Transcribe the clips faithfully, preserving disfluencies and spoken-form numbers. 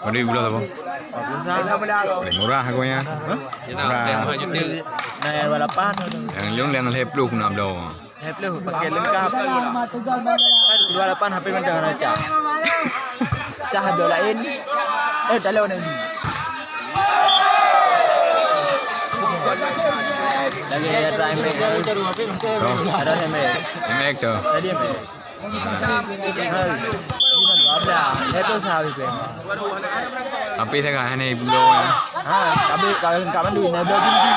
Ada bulan apa? Paling murah harganya. Hah? Murah. Nah, yang dua puluh lapan. Yang lôn yang lhèe plôh na bloe. Lhèe plôh pakai lengkap. Kan dua puluh lapan H P mantong na cah. Cah ada lain. Eh, tak lawan lagi. Lagi ada M X. Oh. Ada M X. M X tu. Tadi M X. Tapi saya kan hanya belum. Ha, tapi kalau lengkap mandu, nak belajar tinggi.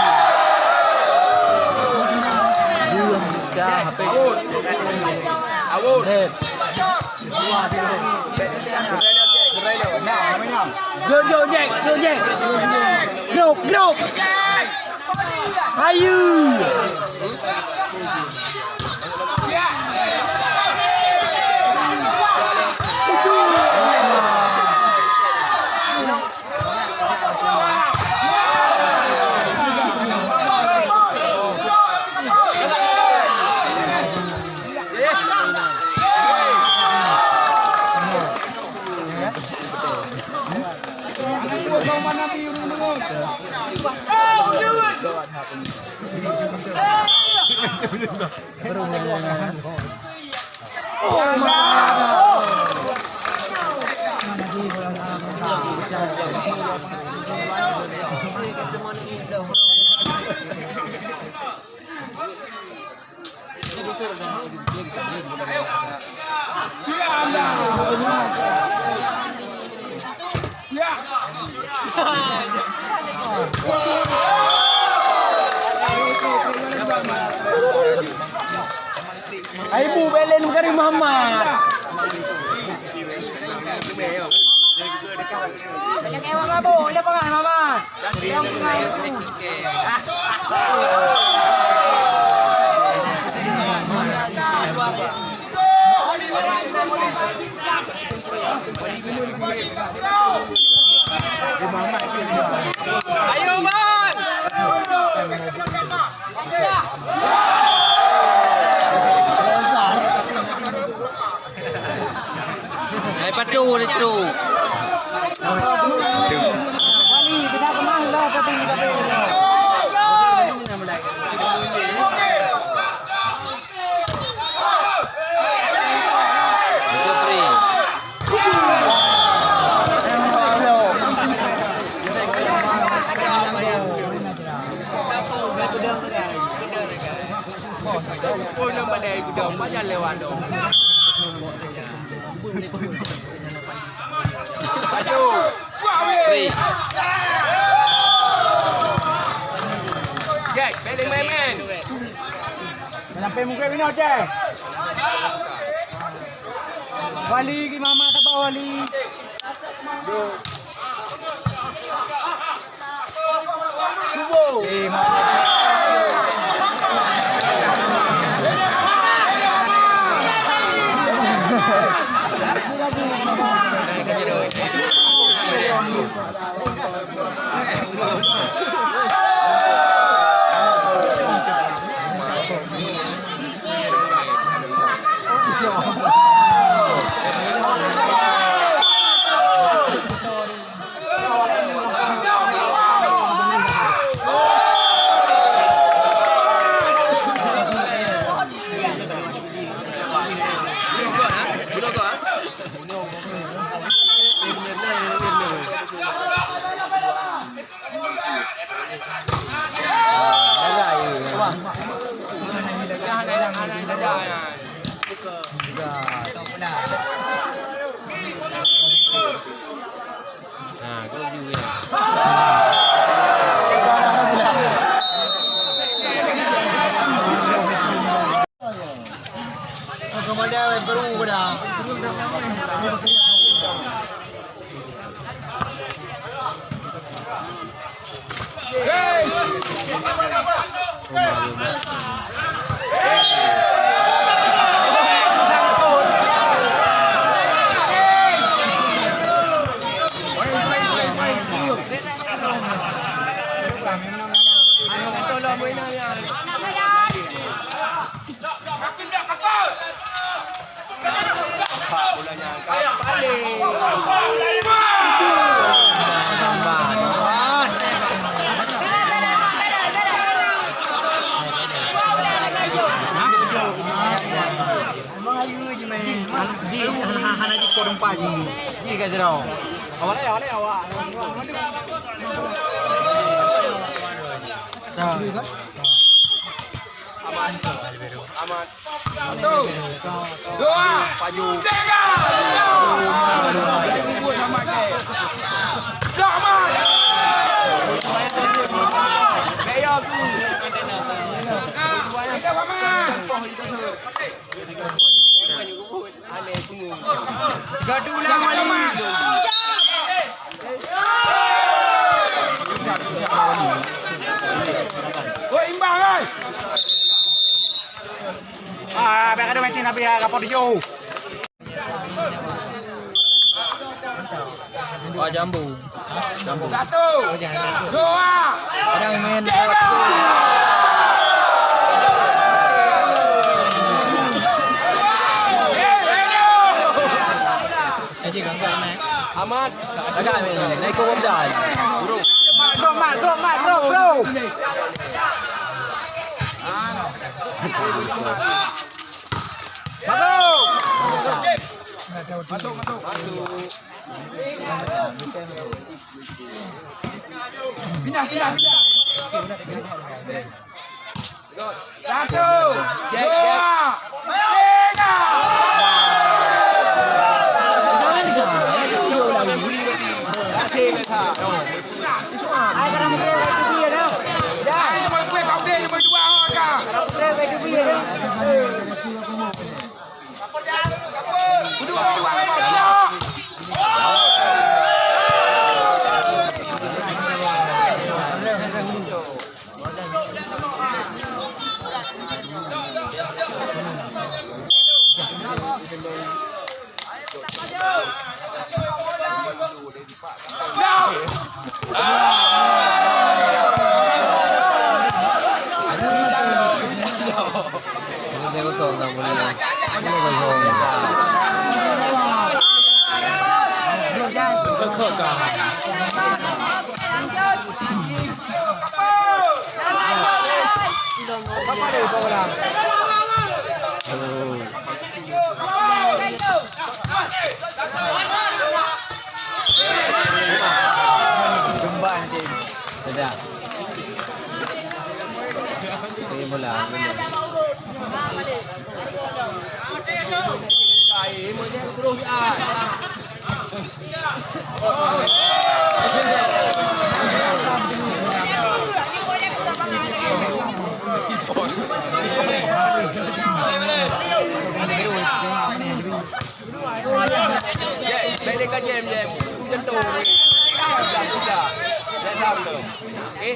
Dia dah H P. Awun. Jom, jom, Jack, jom, Jack. Grup, grup. Ayu. Ibu Belen Karim Muhammad. Jangan mabuk, dia pengen, Mama. Ayo, Bang! Hai patu dia tu. Jack, balik main-main. Sampai muka bina, Jack. Wali, gimana kabar Wali? Hana, hana, hana jipot umpat jih. Jih ka sidroe. Awak laén, awak laén, awak. Aman. Aman. Satu. Dua. Tiga. Selamat. Tiga, Paman. Gaduh ulang wali. Oi, imbang, oi. Ah, biar gaduh mesin habis, ah, kapot tujuh. Oh, jambu. Jambu. Satu. Dua. Orang main tiga. Amat. Agak main. Naik ke Wondan. Bro, Mat, bro, Mat, bro, bro. Masuk. Masuk, masuk. Pindah, pindah, pindah. Satu, dua, tiga. Hai, sekarang mungkin lagi dia dah. Dah. Hai, cuma gue kau dia, cuma dua orang kah? Sekarang mungkin lagi dia dah. Sedap. Ini bola. Ya, baik dekat jam, jam. Jantung. Kuda, kuda. Jangan tu. Okey.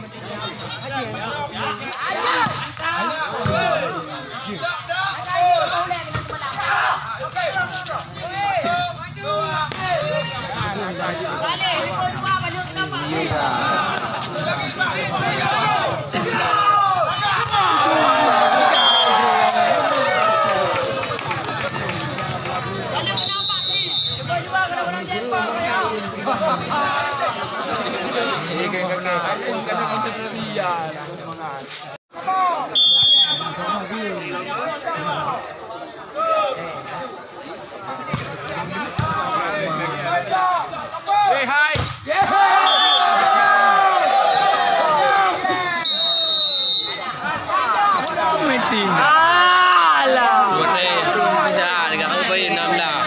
Meeting. Alah. Boleh. Bisa, dekat aku pergi enam belas.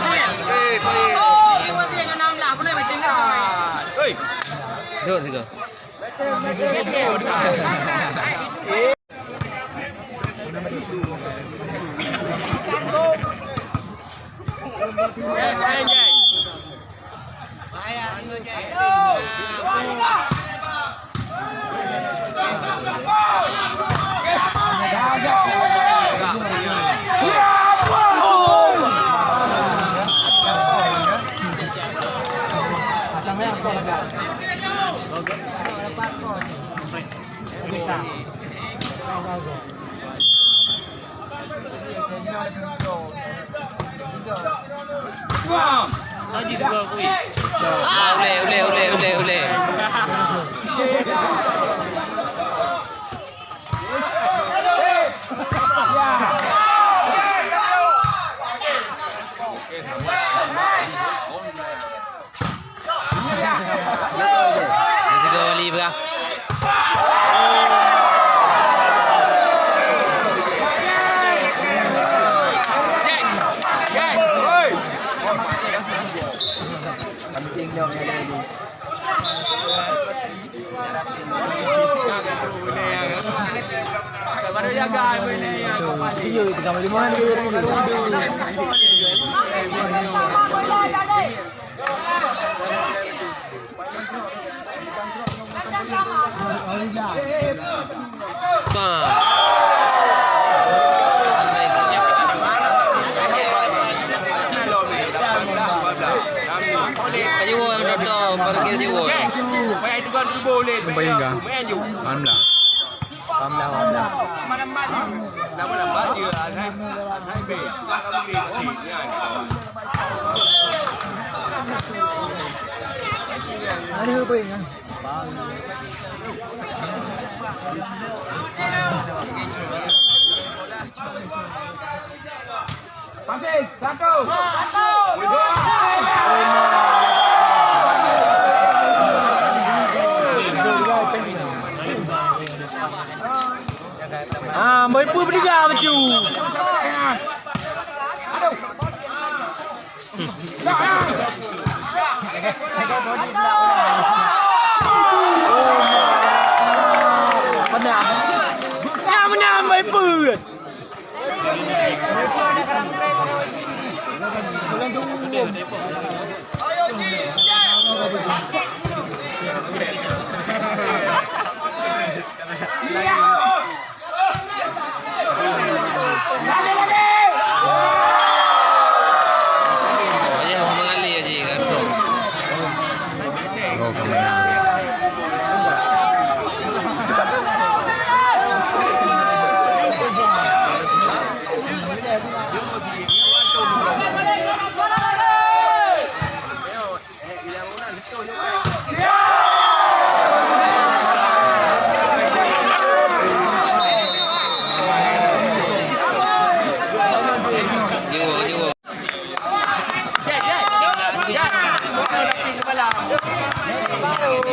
Duduk situ. Ulèe, ulèe, ulèe, ulèe, ulèe. Sigoe Wali peugah. Penting dong ya, Wali. Bayangkan. Alhamdulillah. Ada apa yang? Passing, satu. Satu, dua, tiga. Ah, boy pun bertiga macam. Aduh. Menang. Menang, menang, boy pun.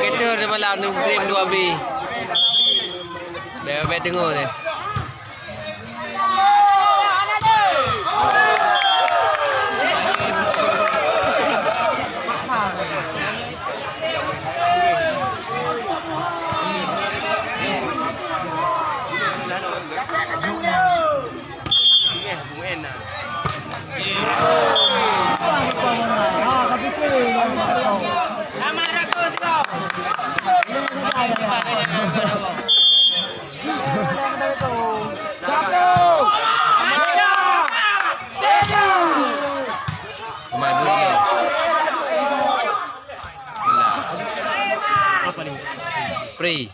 Kita di malam ni game dua B. Bèk, bèk deungoe deh. Free.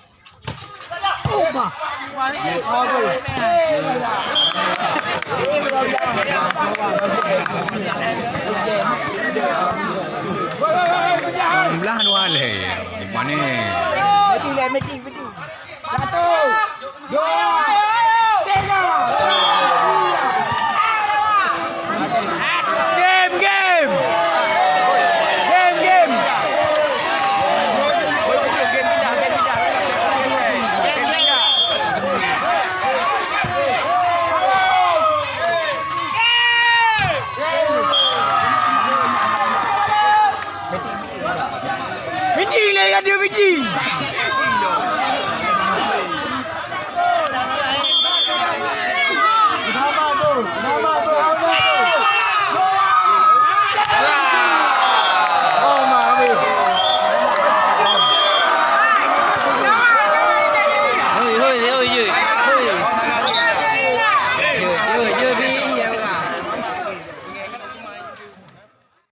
Jumlah dua lé. Mana? Satu, dua, tiga. Game, game. Game, game. Meeting lagi ada meeting.